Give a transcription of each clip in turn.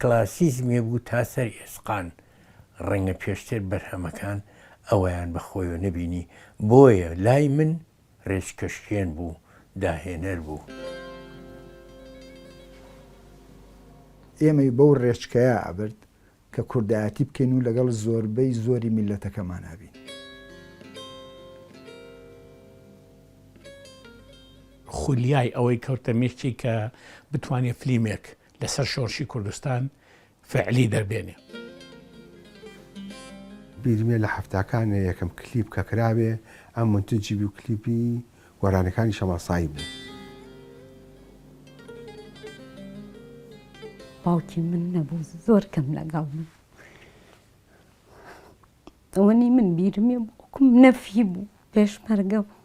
کلاسیزمێ بوو تا سەر ئێسقان، ڕەنگە پێشتر بەرهەمەکان ئەوەیان بە خۆیەوە نەبینی، بۆیە لای من ڕێچکەشکێن بوو، داهێنەر بوو. ئێمەی بەو ڕێچکەیە ئەبرد کە کوردایەتی بکەین و لەگەڵ زۆربەی زۆری میللەتەکەمانا بین. خولیای ئەوەی کەوتە مێشکی کە بتوانێ فلیمێک لەسەر شۆرشی کوردستان فعلی دەربێنێ. بیرمە لە حەفتاکانێ یەکەم کلیپ کە کراوێ ئەم مونتجی بوو کلیپی گۆرانیەکانی شەماڵ سایی بوو. باوکی من نەبوو زۆر کەم لەگەڵ من ئەوەنی من بیرمێ باوکم نەفی بوو پێشمەرگە بوو.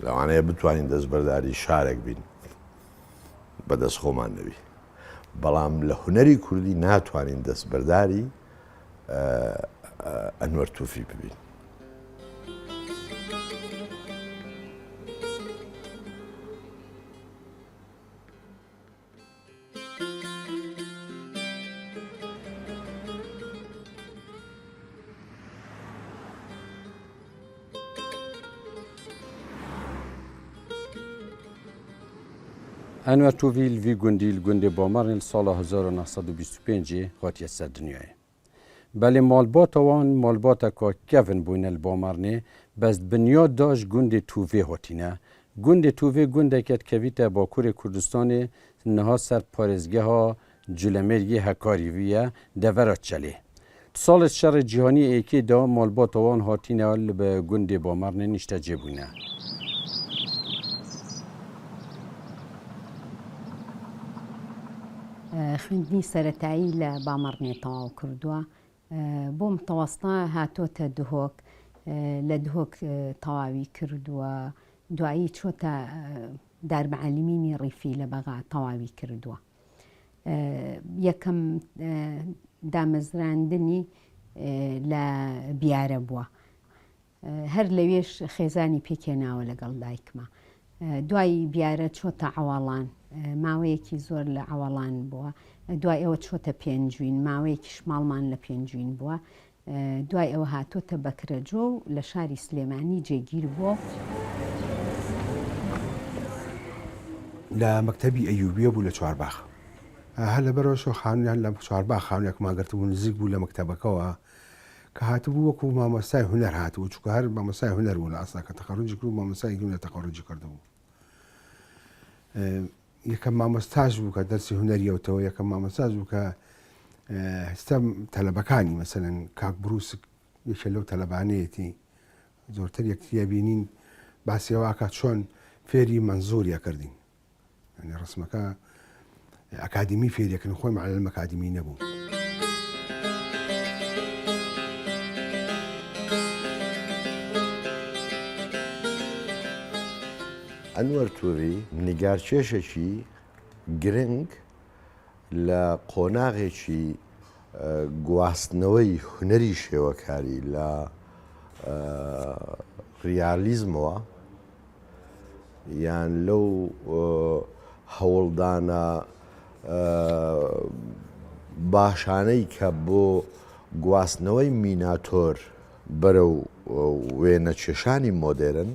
لەوانەیە بتوانین دەستبەرداری شارێک بین بەدەست خۆمان نەبی بەڵام لە هونەری کوردی ناتوانین دەستبەرداری ئەنوەر توفی ببین. ئەنوەر تۆڤی لڤی گوندی ل گوندێ بامەڕنێ ل ساڵا 1925 ێ هاتیە سەر دنیایێ. بەلێ مالباتا وان مالباتەکا کەڤن بوینە ل بامەڕنێ بەس د بنیاد دا ژ گوندێ تۆڤێ هاتینە. گوندێ تۆڤێ گوندەکە دکەڤیتە باکورێ کوردستانێ نها سەر پارێزگەها جولەمێرگێ هەکاری ڤیە دەڤەرا چەلێ. د ساڵێ شەڕێ جیهانی ئێکێ دا مالباتا وان هاتینە ل گوندێ بامەڕنێ نیشتەجێ بوینە. خوێندنی سەرەتایی لە بامەڕنێ تەواو کردووە. بۆ متەوەستە هاتۆتە دهۆک، لە دهۆک تەواوی کردووە. دوایی چۆتە دارمعەلیمینی ڕیفی لە بەغا تەواوی کردووە. یەکەم دامەزراندنی لە بیارە بووە. هەر لەوێش خێزانی پێکهێناوە لەگەڵ دایکما. دوای بیارە چۆتە عەواڵان، ماوەیەکی زۆر لە عەواڵان بووە. دوای ئەوە چۆتە پێنجوین، ماوەیەکیش ماڵمان لە پێنجوین بووە. دوای ئەوە هاتۆتە بەکرەجۆ و لە شاری سلێمانی جێگیر بووە. لە مەکتەبی ئەیوبیە بوو لە چوارباخ. هەر لەبەرئەوەشەوە خانوویان لە چوارباخ خانووێکمان گرتبوو نزیک بوو لە مەکتەبەکەوە. کە هاتبوو وەکو مامۆستای هونەر هاتبوو چونکە هەر مامۆستای هونەر بوو لە ئەسڵا کە تەخەڕوجی کرد مامۆستای هونەر تەخەڕوجی کردبوو یەکەم مامۆستاش بوو کە دەرسی هونەریەوتەوە یەکەم مامۆستاش بوو کە هەستە تەلەبەکانی مەسەلەن کاک بروسک یەکێ لەو تەلەبانەیەتی زۆرتر یەکتریە بینین باسیەوەکە چۆن فێری مەنزوریە کردین یانی ڕسمەکە ئەکادیمی فێریەکردن خۆی معلم ئەکادیمی نەبوو. ئەنوەر توری نیگارکێشێکی گرنگ لە قۆناغێکی گواستنەوەی هونەری شێوەکاری لە ڕیالیزمەوە یان لەو هەوڵدانە باشانەی کە بۆ گواستنەوەی میناتۆر بەرەو وێنەکێشانی مۆدێرن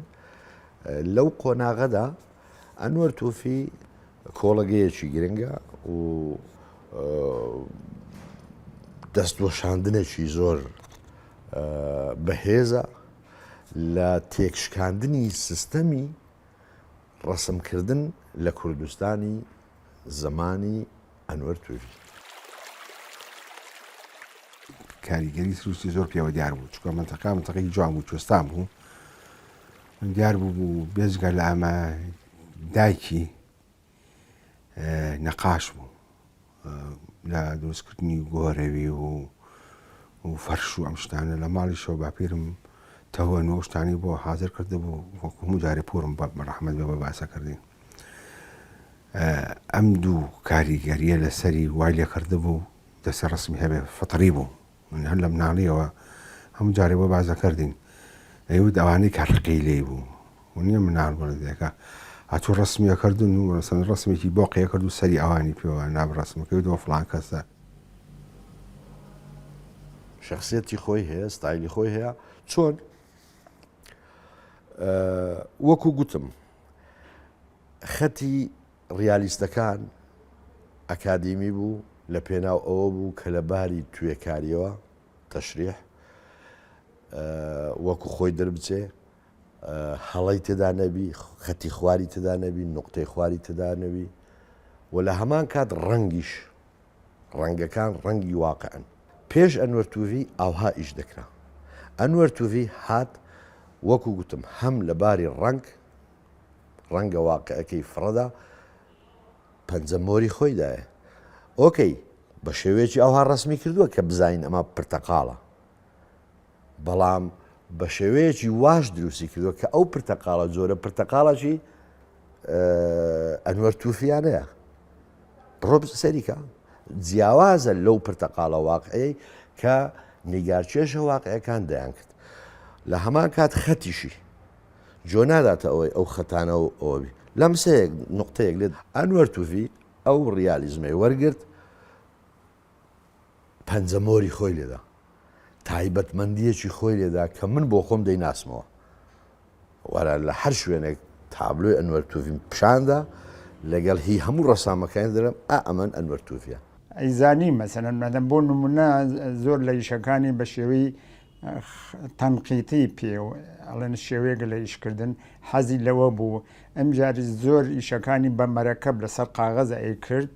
لەو قۆناغەدا ئەنوەر توفی کۆڵەگەیەکی گرنگە و دەستوەشاندنێکی زۆر بەهێزە لە تێکشکاندنی سیستەمی ڕەسمکردن لە کوردستانی زەمانی ئەنوەر توری. کاریگەری سروشتی زۆر پێوە دیار بوو چونکە مەنتەقە مەنتەقەی جوان بوو کوێستان بوو دیار بوو بوو بێجگە لە ئەمە دایکی نەقاش بوو لە دروستکردنی گۆرەوی و و فەرش و ئەم شتانە لە ماڵیشەوە باپیرم تەوەن و شتانی بۆ حاضر کردبوو وەکو هەموو جارێ پورم بە ڕەحمەت بێ بە باسە کردین ئەم دوو کاریگەریە لەسەری وای لێ کردبوو دەسە ڕسمی هەبێ فطری بوو من هەر لە مناڵیەوە هەموو جارێ بۆ باس دەکردین ئەیوت ئەوانەی کە ڕقی لێی بوو و نییە مناڵ بوون دێکە. هاتوو ڕەسمی ئەکردن و مەسەلەن ڕەسمێکی بۆقی ئەکرد و سەری ئەوانی پێوە ناب ڕەسمەکەی و دەوە فڵان کەسە. شەخسیەتی خۆی هەیە، ستایلی خۆی هەیە، چۆن وەکو گوتم خەتی ڕیالیستەکان ئەکادیمی بوو لە پێناو ئەوە بوو کە لە باری توێکاریەوە تەشریح وەکو خۆی دەربچێ هەڵەی تێدا نەبی، خەتی خواری تێدا نەبی، نوقتەی خواری تێدا نەبی و لە هەمان کات ڕەنگیش، ڕەنگەکان ڕەنگی واقعن. پێش ئەنوەر توڤی ئاوها ئیش دەکرا. ئەنوەر توڤی هات وەکو گوتم هەم لە باری ڕەنگ، ڕەنگە واقعەکەی فڕەدا، پەنجە مۆری خۆی دایە. ئۆکەی بە شێوەیەکی ئاوها ڕەسمی کردووە کە بزانین ئەمە پرتەقاڵە. بەڵام بە شێوەیەکی واش دروستی کردووە کە ئەو پرتەقاڵە جۆرە پرتەقاڵەکی ئەنوەر توفیانەیە بڕۆ سەریکە جیاوازە لەو پرتەقاڵە واقعی کە نیگارکێشە واقعەکان دەیان کرد لە هەمان کات خەتیشی جۆ ناداتە ئەوەی ئەو خەتانە و ئەوەبی لەمسەیەک نقطەیەک لێت ئەنوەر توفی ئەو ڕیالیزمەی وەرگرت پەنجە مۆری خۆی لێدا، تایبەتمەندییەکی خۆی لێدا کە من بۆ خۆم دەیناسمەوە. وەرە لە هەر شوێنێک تابلۆی ئەنوەر توفیم پیشاندا لەگەڵ هی هەموو ڕەسامەکانی دەڵێم ئا ئەمەن ئەنوەر توفیە. ئەیزانی مەسەلەن مادەم بۆ نمونە زۆر لە ئیشەکانی بە شێوەی تەنقیتی پێ ئەڵێن شێوەیەک لە ئیشکردن حەزی لەوە بوو ئەمجاری زۆر ئیشەکانی بە مەرەکەب لەسەر قاغەز ئەیکرد.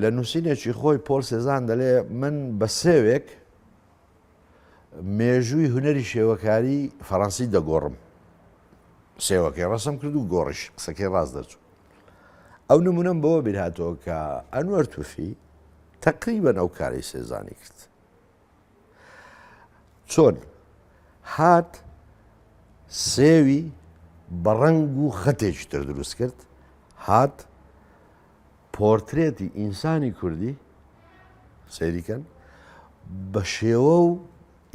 لە نووسینێکی خۆی پۆل سێزان دەلێ من بە سێوێک مێژووی هونەری شێوەکاری فەڕەنسی دەگۆڕم. سێوەکەی ڕەسم کرد و گۆڕیش قسەکەی ڕاست دەرچوو. ئەو نمونەم بەوە بیرهاتەوە کە ئەنوەر توفی تەقریبەن ئەو کارەی سێزانی کرد. چۆن هات سێوی بە ڕەنگ و خەتێکی تر دروست کرد هات پۆرترێتی ئینسانی کوردی سەیری کەن بە شێوە و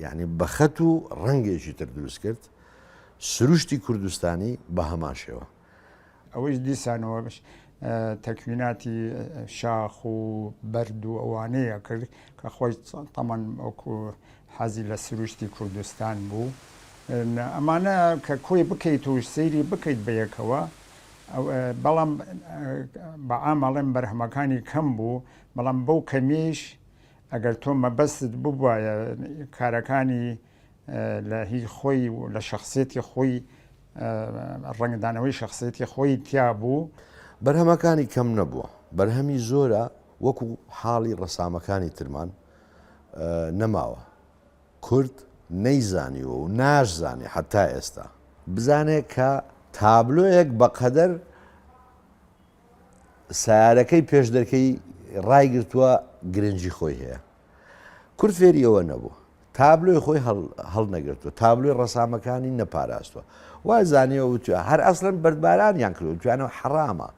یعنی بە خەت و ڕەنگێکی تر دروست کرد سروشتی کوردستانی بە هەمان شێوە. ئەوەیش دیسانەوە تەکویناتی شاخ و بەرد و ئەوانەیە کرد کە خۆی تەمان وەکو حەزی لە سروشتی کوردستان بوو ئەمانە کە کۆی بکەیت و سەیری بکەیت بەیەکەوە بەڵام بە عام ئەڵێم بەرهەمەکانی کەم بوو، بەڵام بەو کەمیەیش ئەگەر تۆ مەبەستت ببوایە کارەکانی لە هی خۆی و لە شەخسیەتی خۆی ڕەنگدانەوەی شەخسیەتی خۆی تیا بوو. بەرهەمەکانی کەم نەبووە، بەرهەمی زۆرە وەکو حاڵی ڕەسامەکانی ترمان نەماوە. کورد نەیزانیوە و ناشزانێ هەتا ئێستا. بزانێ کە تابلۆیەک بە قەدەر سەیارەکەی پێش دەرکەی ڕایگرتووە گرنگی خۆی هەیە. کورد فێری ئەوە نەبوو. تابلۆی خۆی هەڵنەگرتووە، تابلۆی ڕەسامەکانی نەپاراستووە. وای زانیوە وتووە هەر ئەسڵەن بەردبارانیان کردووە، وتویانە حەڕامە.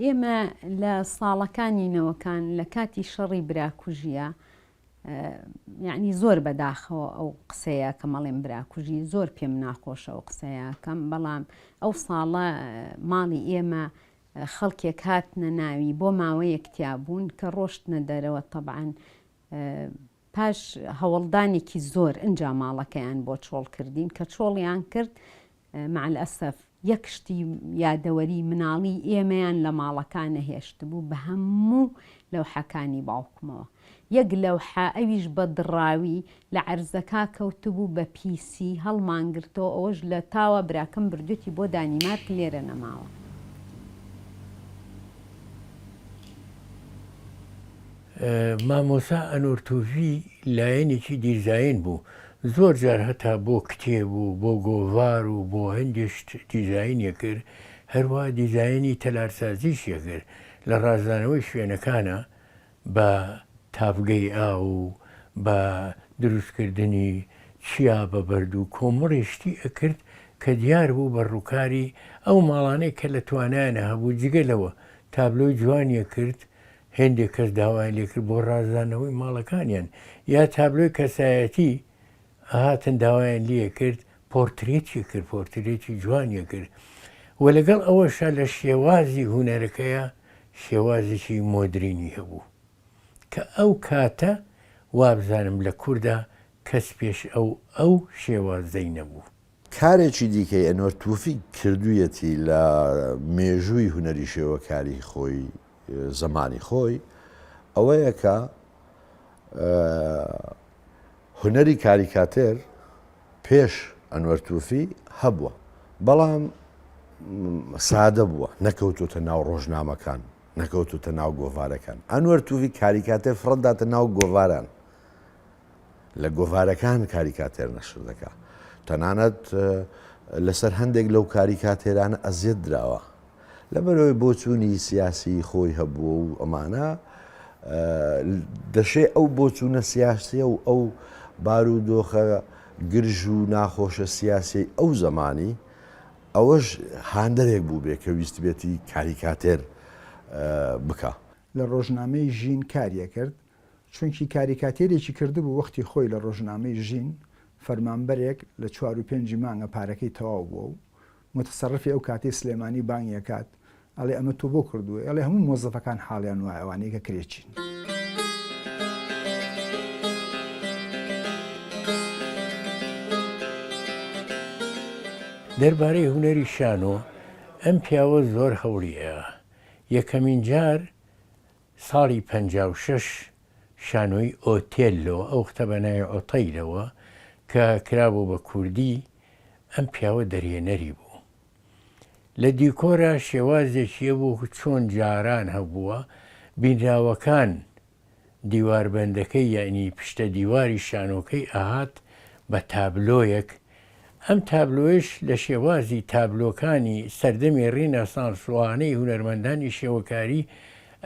ئێمە لە ساڵەکانی نەوەکان لە کاتی شەڕی براکوژییە یەعنی زۆر بەداخەوە ئەو قسەیە ئەکەم ئەڵێم براکوژی زۆر پێم ناخۆشە ئەو قسەیە ئەکەم بەڵام ئەو ساڵە ماڵی ئێمە خەڵکێک هاتنە ناوی بۆ ماوەیەک تیا بوون کە ڕۆشتنە دەرەوە تەبعەن پاش هەوڵدانێکی زۆر ئنجا ماڵەکەیان بۆ چۆڵ کردین کە چۆڵیان کرد مع الاسف یەک شتی یادەوەری مناڵی ئێمەیان لە ماڵەکە نەهێشتبوو بە هەموو لەوحەکانی باوکمەوە یەک لەوحە ئەویش بە دڕاوی لە عەرزەکا کەوتبوو بە پیسی هەڵمانگرتەوە ئەوەش لە تاوە براکەم بردوێتی بۆ دانیمارک لێرە نەماوە. مامۆستا ئەنۆرتۆڤی لایەنێکی دیزاین بوو، زۆر جار هەتا بۆ کتێب و بۆ گۆڤار و بۆ هەندێ شت دیزاینی ئەکرد، هەروا دیزاینی تەلارسازیشی ئەکرد، لە ڕازدانەوەی شوێنەکانا بە تاڤگەی ئاو و بە دروستکردنی چیا بە بەرد و کۆمەڵێ شتی ئەکرد کە دیار بوو بە ڕووکاری ئەو ماڵانەی کە لە توانایانا هەبوو، جگە لەوە تابلۆی جوانی ئەکرد هێندێک کەس داوایان لێکرد بۆ ڕازاندنەوەی ماڵەکانیان یا تابلۆی کەسایەتی ئەهاتن داوایان لێکرد پۆرترێتی کرد پۆرترێتی جوانی کرد. و لەگەڵ ئەوەشا لە شێوازی هونەرەکەیا شێوازێکی مۆدرینی هەبوو کە ئەو کاتە وابزانم لە کوردا کەس پێش ئەو ئەو شێوازەی نەبوو. کارێکی دیکەی ئەنوەر توفیق کردوویەتی لە مێژووی هونەری شێوەکاری خۆی زمانی خۆی ئەوەیە کە هونەری کاریکاتێر پێش ئەنوەر توفی هەبووە بەڵام سادە بووە نەکەوتوتە ناو ڕۆژنامەکان نەکەوتوتە ناو گۆڤارەکان ئەنوەر توفی کاریکاتێر فڕەداتە ناو گۆڤاران لە گۆڤارەکان کاریکاتێر نەشر دەکا. تەنانەت لەسەر هەندێک لەو کاریکاتێرانە ئەزیەت دراوە. لەبەرئەوەی بۆچوونی سیاسیی خۆی هەبووە و ئەمانە، دەشێ ئەو بۆچوونە سیاسییە و ئەو بارودۆخە گرژ و ناخۆشە سیاسیەی ئەو زەمانی، ئەوەش هاندەرێک بووبێ کە ویستبێتی کاریکاتێر بکا. لە ڕۆژنامەی ژین کاری ئەکرد، چونکی کاریکاتێرێکی کردبوو وەختی خۆی لە ڕۆژنامەی ژین فەرمانبەرێک لە چوار و پێنجی مانگە پارەکەی تەواو بووە و موتەسەڕفی ئەو کاتەی سلێمانی بانگی ئەکات ئەڵێ ئەمە تۆ بۆ کردووە ئەڵێ هەموو مۆزەفەکان حاڵیان وایە ئەوانەی کە کرێچین. دەربارەی هونەری شانۆ ئەم پیاوە زۆر هەوڵی ئەیا یەکەمین جار ساڵی 56 شانۆی ئۆتێللۆ، ئەو وەختە بە ناوی عوتەیلەوە، کە کرابوو بە کوردی، ئەم پیاوە دەرهێنەری بوو. لە دیکۆرا شێوازێکی هەبوو چۆن جاران هەبووە، بینراوەکان دیواربەندەکەی یەعنی پشتە دیواری شانۆکەی ئەهات بە تابلۆیەک، ئەم تابلۆیەش لە شێوازی تابلۆکانی سەردەمی ڕیناسانس و ئانەی هونەرمەندانی شێوەکاری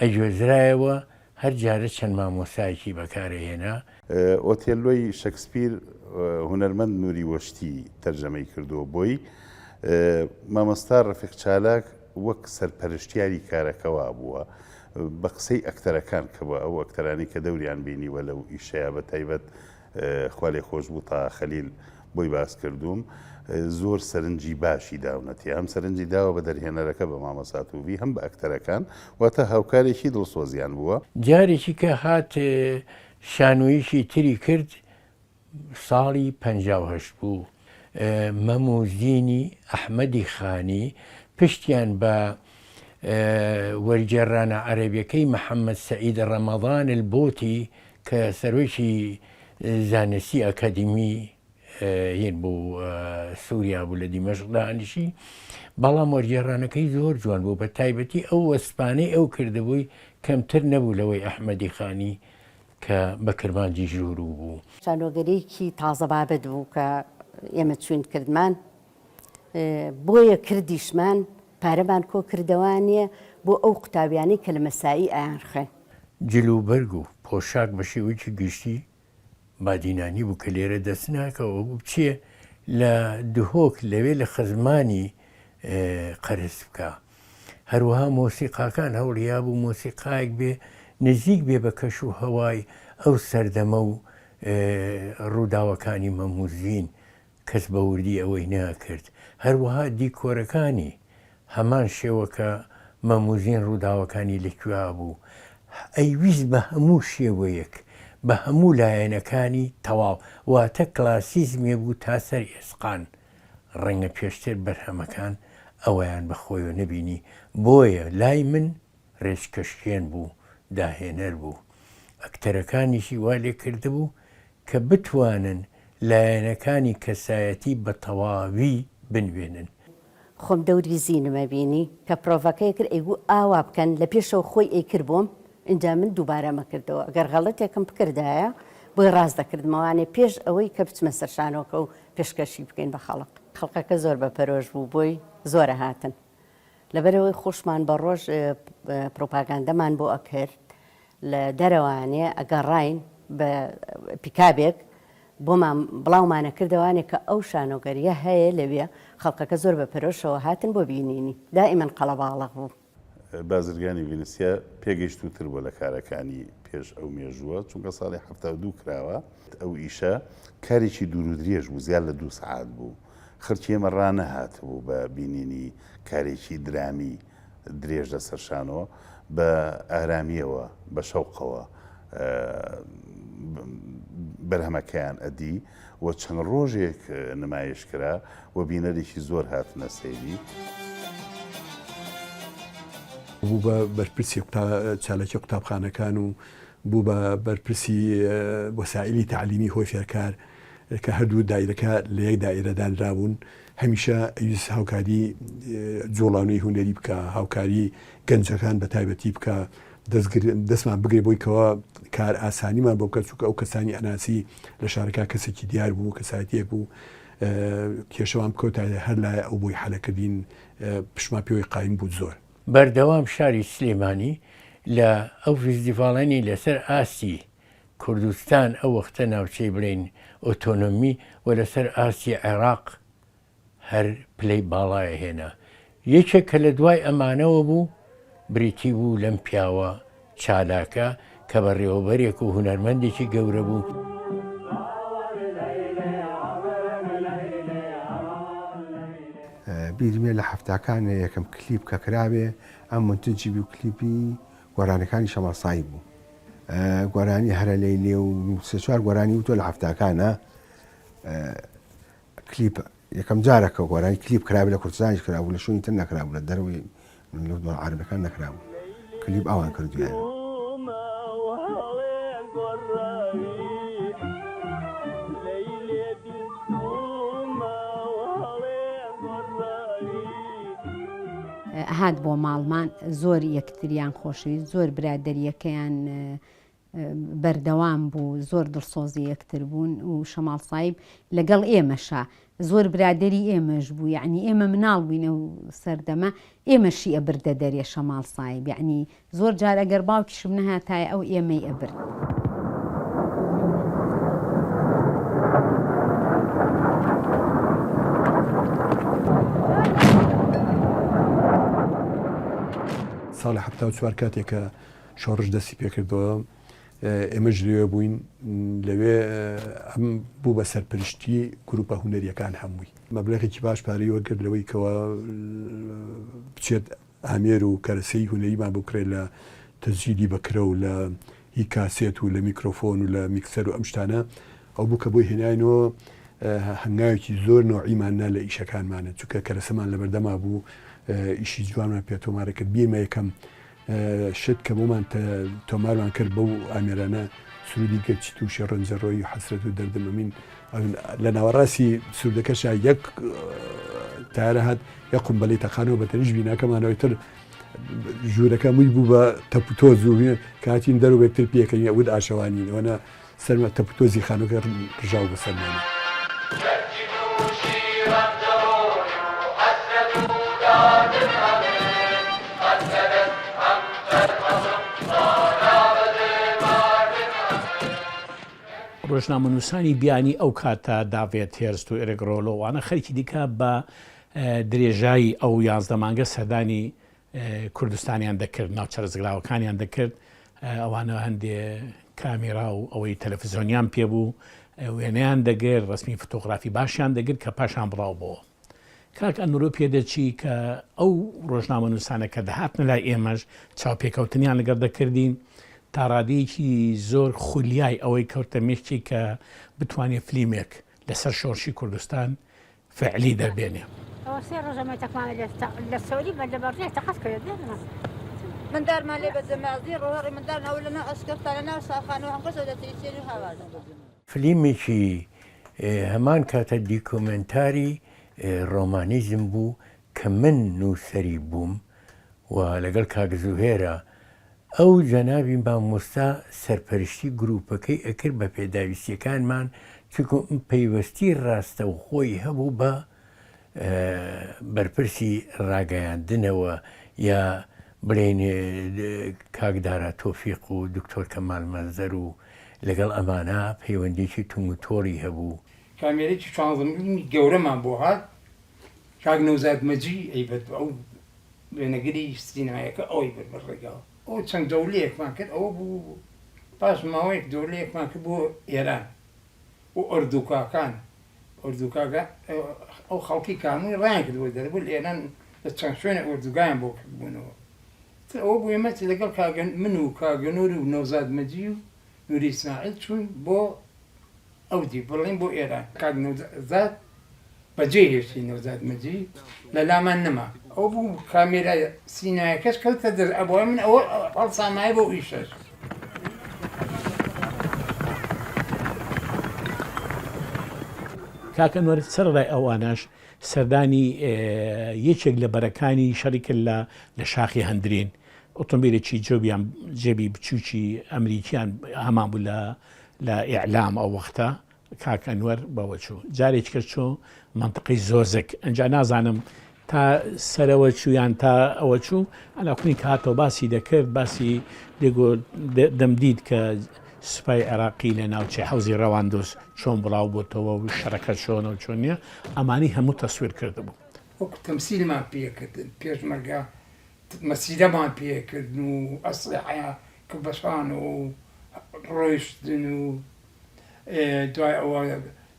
ئەگوێزرایەوە، هەر جارە چەند مامۆستایەکی بەکارئەهێنا. ئۆتێللۆی شەکسپیر هونەرمەند نوری وەشتی تەرجەمەی کردووە بۆی. مامۆستا ڕەفیق چالاک وەک سەرپەرشتیاری کارەکە وابووە. بە قسەی ئەکتەرەکان کە بە ئەو ئەکتەرانەی کە دەوریان بینیوە لەو ئیشەیا بە تایبەت خوالێخۆشبوو تاها خەلیل بۆی باس کردووم زۆر سەرنجی باشی داونەتی هەم سەرنجی داوە بە دەرهێنەرەکە بە مامۆستا تووڤی هەم بە ئەکتەرەکان واتە هاوکارێکی دڵسۆزیان بووە. جارێکی کە هات شانۆیەکی تری کرد ساڵی 58 بوو مەم و زینی ئەحمەدی خانی پشتیان بە وەرگێڕانە عەرەبیەکەی محەممەد سەعید ڕەمەضان البوتی کە سەرۆکی زانستی ئەکادیمی هین بوو سووریا بوو لە دیمەشق دانیشی بەڵام وەرگێڕانەکەی زۆر جوان بوو بە تایبەتی ئەو وەسپانەی ئەو کردبووی کەمتر نەبوو لەوەی ئەحمەدی خانی کە بە کرمانجی ژووروو بوو. شانۆگەریی تازە بابەت بوو کە ئێمە چووین کردمان بۆیە کردیشمان پارەمان کۆ کردەوانیە بۆ ئەو قوتابیانەی کە لە مەسائی ئەیان خوێن. جل و بەرگ و پۆشاک بە شێوەیەکی گشتی بادینانی بوو کە لێرە دەست ناکەوە بوو بچێ لە دهۆک لەوێ لە خزمانی قەرز بکا. هەروەها مۆسیقاکان هەوڵیابوو مۆسیقایەک بێ نزیک بێ بە کەش و هەوای ئەو سەردەمە و ڕووداوەکانی مەموزین کەس بە وردی ئەوەی نەئەکرد. هەروەها دیکۆرەکانی هەمان شێوە کە مەموزین ڕووداوەکانی لە کوێا بوو. ئەیویست بە هەموو شێوەیەک، بە هەموو لایەنەکانی تەواو، واتە کلاسیزمێ بوو تا سەر ئێسقان. ڕەنگە پێشتر بەرهەمەکان ئەوەیان بە خۆیەوە نەبینی، بۆیە لای من ڕێچکەشکێن بوو، داهێنەر بوو. ئەکتەرەکانیشی وا لێ کردبوو کە بتوانن لایەنەکانی کەسایەتی بە تەواوی بنوێنن. خۆم دەوری زینم ئەبینی کە پرۆڤەکەی کرد ئەیگوو ئاوا بکەن لە پێشەوە خۆی ئەیکرد بۆم ئینجا من دووبارەم ئەکردەوە ئەگەر غەڵەتێکم بکردایە بۆی ڕاست دەکردمەوانێ پێش ئەوەی کە بچمە سەر شانۆکە و پێشکەشی بکەین بە خەڵک. خەڵکەکە زۆر بە پەرۆش بوو بۆی زۆر ئەهاتن لەبەرئەوەی خۆشمان بە ڕۆژ پروپاگاندەمان بۆ ئەکرد لە دەرەوانێ ئەگەڕاین بە پیکابێک بۆمان بڵاومانە کردەوانێ کە ئەو شانۆگەریە هەیە لەوێ خەڵکەکە زۆر بە پەرۆشەوە هاتن بۆ بینینی دائیمەن قەڵەباڵغ بوو. بازرگانی ڤینسیا پێگەیشتووتر بووە لە کارەکانی پێش ئەو مێژووە، چونکە ساڵی 72 کراوە. ئەو ئیشە کارێکی دوورودرێژ بوو، زیاد لە دوو سەعات بوو. خەڵکی ئێمە ڕانەهاتبوو بە بینینی کارێکی درامی درێژ لەسەر شانۆ، بە ئارامییەوە، بە شەوقەوە بەرهەمەکەیان ئەدی و چەند ڕۆژێک نمایش کرا و بینەرێکی زۆر هاتنە سەیری. بوو بە بەرپرسی چالاکی قوتابخانەکان و بوو بە بەرپرسی وەسائیلی تەعلیمی هۆی فێرکار کە هەردوو دایرەکە لە یەک دایرە دانرابوون هەمیشە ئەویست هاوکاری جوڵانەی هونەری بکا هاوکاری گەنجەکان بە تایبەتی بکا دەستمان بگرێ بۆی کەوا کار ئاسانیمان بۆ بکە چونکە ئەو کەسانی ئەناسی لە شارەکە کەسێکی دیار بوو کەسایەتیەک بوو کێشەوان بکەوتایە هەر لایە ئەو بۆی حەلەکردین پشتمان پێوەی قایم بوو زۆر. بەردەوام شاری سلێمانی لە ئەو فیستیڤاڵانی لەسەر ئاستی کوردستان ئەو وەختە ناوچەی بڵێین ئۆتۆنۆمی و لەسەر ئاستی عێراق هەر پلەی باڵای هێنا. یەکێک کە لە دوای ئەمانەوە بوو بریتی بوو لەم پیاوە چالاکە کە بەڕێوەبەرێک و هونەرمەندێکی گەورە بوو. بیرمە لە حەفتاکانە یەکەم کلیپ کە کرابێ ئەم مونتجی بوو کلیپی گۆرانەکانی شەماڵ سایی بوو گۆرانی هەرە لەیلێ و سێ چوار گۆرانی وتۆ لە حەفتاکانە کلیپ یەکەم جارە کە گۆرانی کلیپ کرابێ لە کوردستانیش کرابوو لە شوێنی تر نەکرابوو لە دەرەوەی لە دۆڵ عەرەبەکان نەکرابوو کلیپ ئەوان کردویان. ئەهات بۆ ماڵمان زۆر یەکتریان خۆشەویست زۆر برادەریەکەیان بەردەوام بوو زۆر دڵسۆزی یەکتر بوون و شەماڵ سایب لەگەڵ ئێمەشا زۆر برادەری ئێمەش بوو یەعنی ئێمە مناڵ بووین ئەو سەردەمە ئێمەشی ئەبردە دەرێ شەماڵ سایب یەعنی زۆر جار ئەگەر باوکیشم نەهاتایە ئەو ئێمەی ئەبرد. ساڵی 74 کاتێک کە شۆڕش دەستی پێکردەوە ئێمەش لەوێ بووین لەوێ ئەم بوو بە سەرپرشتی گروپە هونەریەکان هەمووی مەبلەغێکی باش پارەی وەرگرت لەوەی کەوا بچێت ئامێر و کەرەسەی هونەریمان بکڕێت لە تەسجیلی بەکرە و لە هی کاسێت و لە میکرۆفۆن و لە میکسەر و ئەم شتانە ئەو بوو کە بۆی هێناینەوە هەنگاوێکی زۆر نەوعیمان نا لە ئیشەکانمانە چونکە کەرەسەمان لەبەردەما بوو ئیشی جوانمان پێ تۆمارە کرد بیرمە یەکەم شت کە بۆمان تۆمارمان کرد بەو ئامێرانە سرودی گەرچی تووشی ڕەنجەڕۆیی و حەسرەت و دەردم ئەمین لە ناوەڕاستی سرودەکەشا یەک تارە هات یە قومبەلی تەقانەوە بە تەنیش بیناکەمانەوەی تر ژوورەکە مووی بوو بە تەپوتۆز و کاتین دەرو یەکتر پێکەنی ئەوت ئاشەوانین ئەوەنە سەرمە تەپوتۆزی خانووەکە ڕژاو بە سەرمانە. ڕۆژنامەنووسانی بیانی ئەو کاتە داڤێد هێرست و ئێرێک ڕۆلۆ وانە خەرکی دیکە بە درێژایی ئەو یازدە مانگە سەردانی کوردستانیان دەکرد، ناوچە ڕزگراوەکانیان دەکرد، ئەوانە هەندێ کامێرا و ئەوەی تەلەفزیۆنیان پێ بوو، وێنەیان دەگرت، ڕەسمی فۆتۆغرافی باشیان دەگرت کە پاشان بڵاو بۆوە. کاک ئەنورۆ پێدەچی کە ئەو ڕۆژنامەنووسانە کە دەهاتنە لای ئێمەش چاوپێکەوتنیان لەگەڵ دەکردین، تا ڕادەیەکی زۆر خولیای ئەوەی کەوتە مێشکی کە بتوانێ فلیمێک لەسەر شۆڕشی کوردستان فعلی دەربێنێ. ئەوە سێ ڕۆژە مەیتەکمان لێ لە سۆری بە لە بەڕێ تەقەت کرد دەرنا. مندارمان لێ بەجێ مازی ڕۆڕی مندار ناو لە ناو ئەشکەفتا لە ناو شاخانەوە ئەم قژە دەتریچێن و هاوار دەکەن. فلیمێکی هەمان کاتە دیکۆمێنتاری ڕۆمانیزم بوو کە من نووسەری بووم و لەگەڵ کاک زوهێرا ئەو جەنابی مامۆستا سەرپەرشتی گروپەکەی ئەکرد بە پێداویستیەکانمان چونکە ئەم پەیوەستی ڕاستەوخۆی هەبوو بە بەرپرسی ڕاگەیاندنەوە یا بڵێین کاک دارا تۆفیق و دکتۆر کەمال مەنزەر و لەگەڵ ئەمانە پەیوەندیەکی توند و تۆڵی هەبوو. کامێرەیەکی شانزە ملیمی گەورەمان بۆ هات کاک نەوزاد مەجی ئەیبرد ئەو وێنەگری سینایەکە ئەوەی برد بە ڕێگاوە. ئەو چەند جەولەیەکمان کرد ئەوە بوو پاش ماوەیەک جەولەیەکمان کرد بۆ ئێران و ئۆردوگاکان ئۆردوگاکە ئەو. ئەو خەڵکی کامووی ڕایان کردبووە دەرەبوو لە ئێران لە چەند شوێنێک ئۆردوگایان بۆ کردبوونەوە. ئیتر ئەوە بوو ئێمە لەگەڵ کاک من و کاک نوور و نەوزاد مەجی و نوری ئیسماعیل چووین بۆ ئەو دی بڵێین بۆ ئێران. کاک نەوزاد بەجێی هێشتین نەوزاد مەجی لە لامان نەما. ئەوە بوو کامێرا سینایەکەش کەوتە دەست ئەبوایە من ئەوە هەڵسامایە بەو ئیشەش. کاک ئەنوەر سەرەڕای ئەوانەش سەردانی یەکێک لە بەرەکانی شەڕی کرد لە لە شاخی هەندرین ئۆتۆمبیلێکی جۆبیان جێبی بچووکی ئەمریکیان هەمان بوو لە لە ئیعلام ئەو وەختە کاک ئەنوەر بەوە چوو جارێکی کە چۆ منطقەی زۆزک ئەنجا نازانم تا سەرەوە چوو یان تا ئەوە چوو ئەلاکونی کە هاتەوە باسی دەکرد باسی دەگۆ دەمدیت کە سوپای عێراقی لە ناوچەی حەوزی ڕەواندوز چۆن بڵاو بۆتەوە و شەڕەکە چۆنە و چۆن نییە ئەمانی هەموو تەسویر کردبوو. وەکو تەمسیلمان پێکردن پێشمەرگە مەسیرەمان پێکردن و ئەسلحە کە بەشانەوە و ڕۆیشتن و دوای ئەوە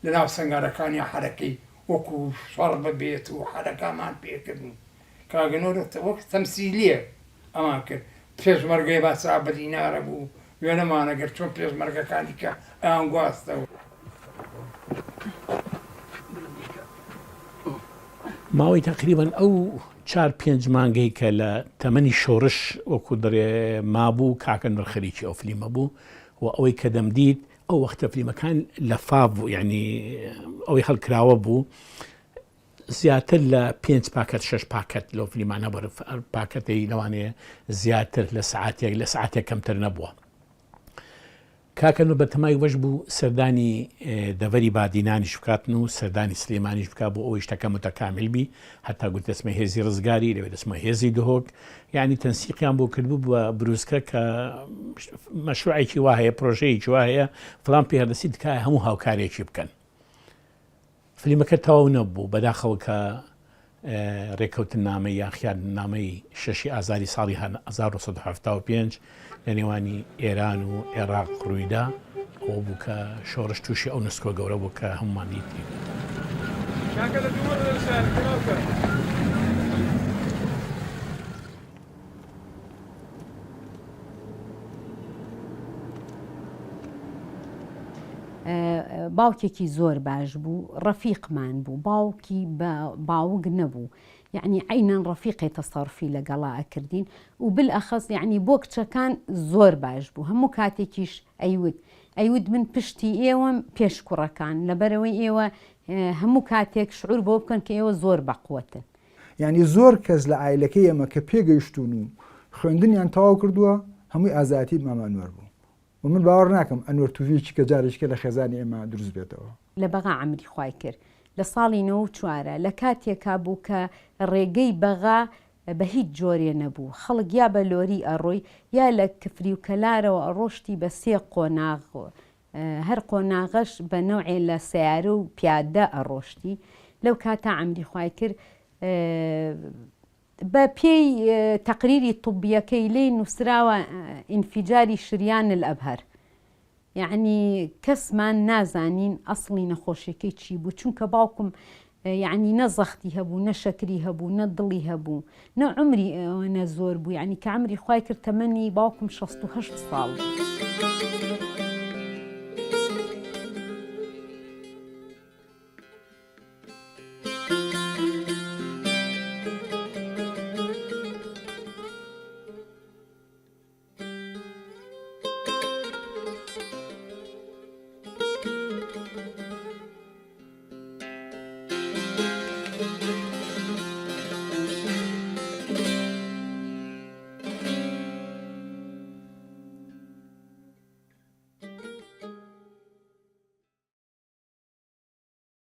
لەناو سەنگەرەکانیا حەرەکەی وەکو شەڕ ببێت و حەرەکامان پێکردن کاک نور وەک تەمسیلیە ئەمان کرد پێشمەرگەی باسا بەدینارە بوو وێنەمان ئەگەر چۆن پێشمەرگەکانی کە ئەیان گواستەوە. ماوەی تەقریبەن ئەو چار پێنج مانگەی کە لە تەمەنی شۆرش وەکو دەڵێ مابوو کاکە نور خەریکی ئەو فلیمە بوو و ئەوەی کە دەمدیت ئەو وەختە فلیمەکان لە فاڤ بوو یعنی ئەوەی هەڵکراوە بوو زیاتر لە پێنج پاکەت شش پاکەت لەو فلیمانە بەر پاکەتەی لەوانەیە زیاتر لە سعاتێک لە سعاتێک کەمتر نەبووە کاکە نور بەتەمای وەش بوو سەردانی دەڤەری بادینانیش بکاتن و سەردانی سلێمانیش بکات بۆ ئەوەی شتەکە متەکامل بی هەتا گوت دەچمە هێزی ڕزگاری لەوێ دەچمە هێزی دهۆک یعنی تەنسیقیان بۆ کردبوو بە بروسکە کە مەشروعێکی وا هەیە پرۆژەیەکی وا هەیە فلان پێ هەردەسی تکایە هەموو هاوکارێکی بکەن فلیمەکە تەواو نەبوو، بەداخەوە کە رێککەوتننامەی یان خیانەتنامەی شەشی ئازاری ساڵی 1975 لە نێوانی ئێران و عێراق روویدا، ئەوە بوو کە شۆڕش تووشی ئەو نسکۆ گەورە بوو کە هەموومان دیتین. باوکێکی زۆر باش بوو ڕەفیقمان بوو باوکی بە باوک نەبوو یعنی عینەن ڕەفیقێ تەسەڕفی لەگەڵا ئەکردین و بالئەخەس یعنی بۆ کچەکان زۆر باش بوو هەموو کاتێکیش ئەیوت ئەیوت من پشتی ئێوەم پێش کوڕەکان لەبەرئەوەی ئێوە هەموو کاتێک شعور بەوە بکەن کە ئێوە زۆر بەقوەتن یانی زۆر کەس لە عایلەکەی ئێمە کە پێگەیشتوون و خوێندنیان تەواو کردووە هەمووی ئازایەتی مامە ئەنوەر بوو و من باوەڕ ناکەم ئەنوەر توڤیی کە جارێکی کە لە خێزانی ئێمە دروست بێتەوە. لە بەغا عەمری خوای کرد لە ساڵی نەوە و چوارە لە کاتێکا بوو کە ڕێگەی بەغا بە هیچ جۆرێ نەبوو خەڵک یا بە لۆری ئەڕۆی یا لە کفری و کەلارەوە ئەڕۆشتی بە سێ قۆناغ هەر قۆناغەش بە نەوعێ لە سەیارە و پیادە ئەڕۆشتی لەو کاتە عەمری خوای کرد بە پێی تەقریری طبیەکەی لێی نووسراوە ئینفیجاری شریان الابهر یەعنی کەسمان نازانین ئەسڵی نەخۆشیەکەی چی بوو چونکە باوکم یەعنی نە زەختی هەبوو نە شەکری هەبوو نە دڵی هەبوو نە عومری ئەوەنە زۆر بوو یەعنی کە عەمری خوای کرد تەمەنی باوکم 68 ساڵ بوو.